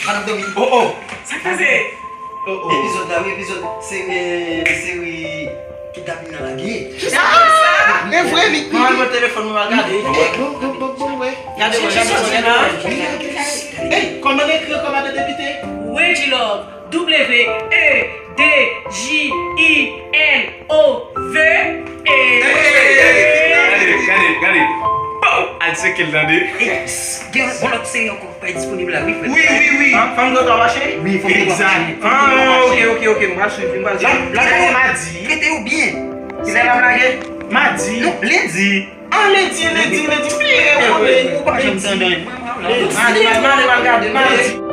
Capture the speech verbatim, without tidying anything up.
Ap dòmi. Oh, oh. Sa k pase? Oh, oh. Epizòd la, wi, epizòd. Se, eh, seri Kidnaping nan lage. Ah! E vre, Mik, Mik. Mwen, mwen, telefòn mwen, mwen gade. Bon, bon, bon, bon, bon, wè. Gade, wè, gade, wè, gade, wè. Ey, kòman n ekri an kòmantè depite? Wedjilove, W E D J I L O V E. Gade, gade, gade. Pow! Al tcheke l tande. Gen yon lòt seri ankò k disponib la, wi, frè. Wi, wi, wi. Fanm Dòtò mache? Wi, fanm Dòtò mache. Ah, ok, ok, ok. M pral swiv, m pral swiv. La, la, la, madi. Trete yo byen. Kilè l ap lage? Madi. Non, lendi. Ah, lendi, lendi, lendi. Wi, wi, wi. Ou pa janm tande. Madi, madi, madi, madi, madi.